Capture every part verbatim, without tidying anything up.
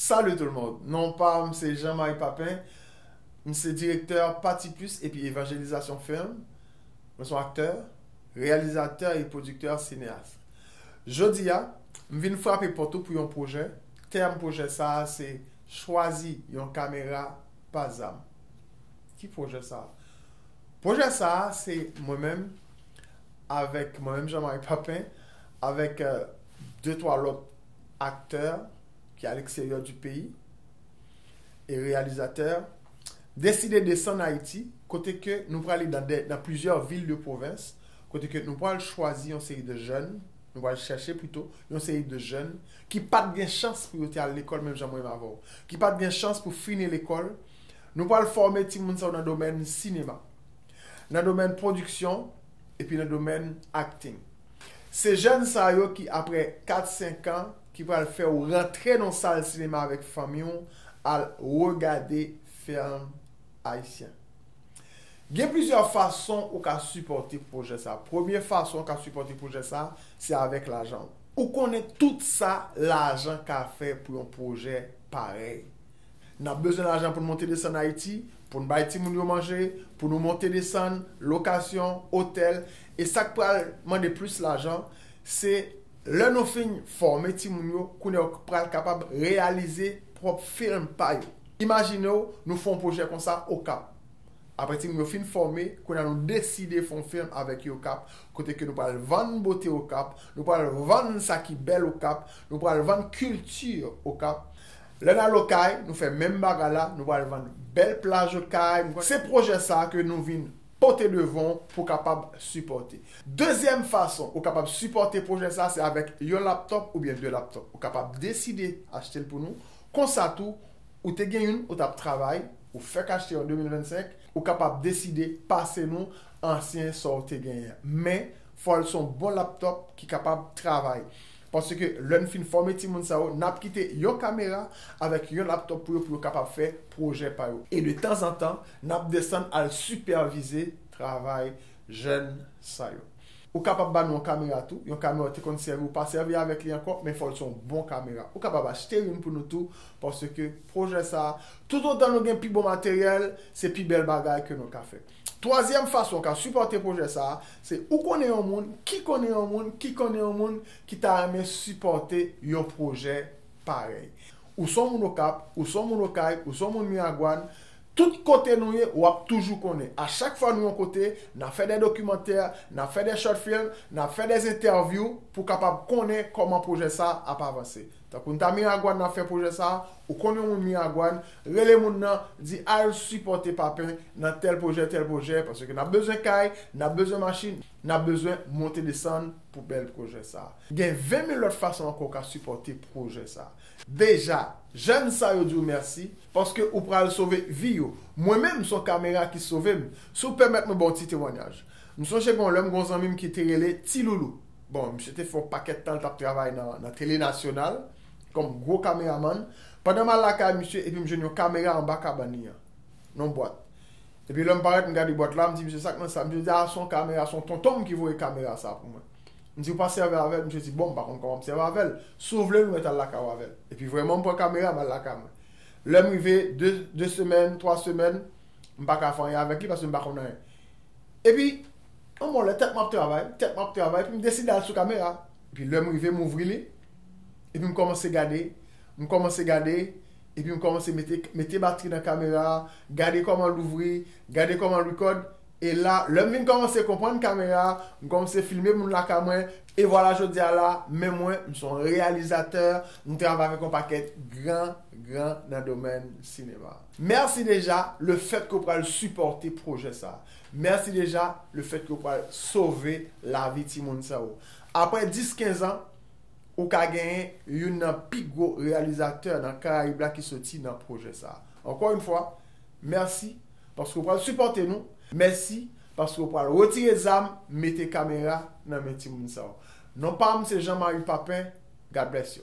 Salut tout le monde. Non pa m se Jean-Marie Papin. M se direktè Pati Plis epi Evanjelizasyon Film. Mwen se yon aktè, reyalizatè e pwodiktè, sineyas. Jodi a, m vin frape pòt ou pou yon pwojè. Tèm pwojè sa a se chwazi yon kamera pa zam. Ki pwojè sa a? Pwojè sa a se mwen menm, avèk mwen menm Jean-Marie Papin, avèk euh, de twa lòt aktè ki a l'extérieur du pays e reyalizatè, deside desann Ayiti, kote ke nou prale nan, de, nan plizyè vil de pwovens, kote ke nou pral chwazi yon seri de jèn, nou pral chèche pito yon seri de jèn ki pa t gen chans pou yo te al lekòl menm jan mwen menm avè w, ki pa t gen chans pou fini lekòl. Nou pral fòme timoun sa yo nan domèn sinema, nan domèn pwodiksyon, epi nan domèn akting. Se jèn sa yo ki, apre kat senk an, ki pral fè w rantre nan sal sinema avèk fanmi w, al regade fèm ayisyen. Gen plizyè fason ou ka sipòte pwojè sa. Premye fason ou ka sipòte pwojè sa, se avèk lajan w. Ou konnen tout sa lajan ka fè pou yon pwojè parèy. N ap bezwen lajan pou n monte desann Ayiti, pou n bay timoun yo manje, pou nou monte desann, lokasyon, otèl. E sa k pral mande plis lajan, se lè nou fin fòme timoun yo, kounye a w pral kapab reyalize pwòp fim pa yo. Imajine w, nou fè yon pwojè konsa Okap. Apre timoun yo fin fòme, kounye a nou deside fè yon fim avèk yo Okap, kote ke nou pral vann bote Okap, nou pral vann sa ki bèl Okap, nou pral vann kilti Okap. Lè n al Okay, nou fè menm bagay la, nou pral vann bèl plaj Okay. Se pwojè sa ke nou vin pote devan w pou kapab sipòte. Dezyèm fason ou kapab sipòte pwojè sa, se avèk yon laptòp oubyen de laptòp. Ou kapab deside achte l pou nou. Konsa tou, ou te gen youn, ou t ap travay, ou fèk achte an de mil vennsenk, ou kapab deside pase nou ansyen sa w te genyen. Men, fò l se yon bon laptòp ki kapab travay. Paske lè n fin fòme timoun sa yo, n ap kite yon kamera avèk yon laptòp pou yo, pou yo kapab fè pwojè pa yo. E de tanzantan, n ap desann al sipèvize travay jèn sa yo. Ou kapab ba nou yon kamera tou, yon kamera ou te konn sèvi, ou pa sèvi avèk li ankò, men fò l se yon bon kamera. Ou kapab achte youn pou nou tou, paske pwojè sa a, toutotan nou gen pi bon materyèl, se pi bèl bagay ke nou ka fè. Twazyèm fason w ka sipòte pwojè sa a, se ou konnen yon moun, ki konnen yon moun, ki konnen yon moun ki ta renmen sipòte yon pwojè parèy. Ou se yon moun Okap, ou se yon moun Okay, ou se yon moun Miragwàn, tout kote nou ye, w ap toujou konnen. A chak fwa nou yon kote, n ap fè de dokimantè, n ap fè de short film, n ap fè de entèvyou pou kapab konnen kòman pwojè sa ap avanse. Tankou n ta Miragwàn, n ap fè pwojè sa, ou konnen yon moun Miragwàn, rele moun nan, di al sipòte Papin nan tèl pwojè, tèl pwojè, paske n ap bezwen kay, n ap bezwen machin, n ap bezwen monte desann pou bèl pwojè sa. Gen ven mil lòt fason ankò w ka sipòte pwojè sa. Deja, jèn sa yo di w mèsi, paske ou pral sove vi yo. Mwen menm, se yon kamera ki sove m. Si w pèmèt mwen ba w ti temwanyaj. M sonje gen yon lè m gen yon zanmi m ki te rele Ti Loulou. Bon, misye te fè yon pakèt tan l t ap travay nan, nan Tele Nasyonal, kòm gwo kameramann. Pandan m al lakay misye, epi m jwenn yon kamera anba kabann li an, nan yon bwat. Epi lè m parèt, m gade bwat la, m di, "Misye, sa k nan sa?" Misye di, "A, se yon kamera, se yon tonton m ki voye kamera sa pou mwen." M di, "Ou pa sèvi avè l?" Misye di, "Bon, m pa konn kòman m sèvi avè l. Si w vle, nou mèt al lakay ou avè l." Epi vrèman, m pran kamera, m al lakay mwen. Lè m rive, de, de semèn, twa semèn, m pa ka fè anyen avèk li paske m pa konn anyen. Epi, yon bon lè, tèt m ap travay, tèt m ap travay, epi m deside al sou kamera. Epi lè m rive, m ouvri li, epi m kòmanse gade, m kòmanse gade, epi m kòmanse mete, mete batri nan kamera a, gade kòman l ouvri, gade kòman l record. E la, lè m vin kòmanse konprann kamera a, m kòmanse filme moun lakay mwen. E vwala, jodi a la, men mwen, m se yon reyalizatè, m travay avèk yon pakèt gran, gran nan domèn sinema. Mèsi deja, lefètke w pral sipòte pwojè sa. Mèsi deja, lefètke w pral sove lavi timoun sa yo. Apre dis, kenz an, ou ka genyen youn nan pi gwo reyalizatè nan Karayib la ki soti nan pwojè sa. Ankò yon fwa, mèsi paske w pral sipòte nou. Mèsi paske w pral retire zam, mete kamera nan men timoun sa yo. Non pa m se Jean-Marie Papin. God bless you.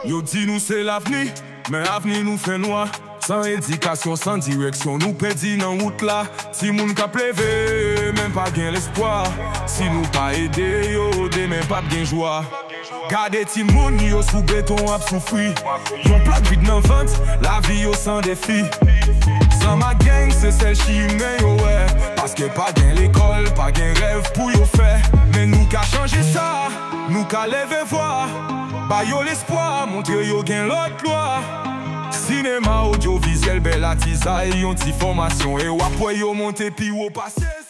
Yo di nou se lavni, men avni nou fè nwa. San edikasyon, san direksyon, nou pèdi nan wout la. Timoun k ap leve, men pa gen lespwa. Si nou pa ede yo, demen p ap gen jwa. Gade timoun yo sou beton ap soufri. Yon plak vid nan vant, lavi yo san defi. Zam ak gang se sèl chimen yo wè. Paske pa gen lekòl, pa gen rèv pou yo fè. Men nou ka chanje sa, nou ka leve vwa. Ba yo lespwa, montre yo gen lòt lwa. Sinema, odyovizyèl, bèl atizay, yon ti fòmasyon e w ap wè yo monte pi wo pase.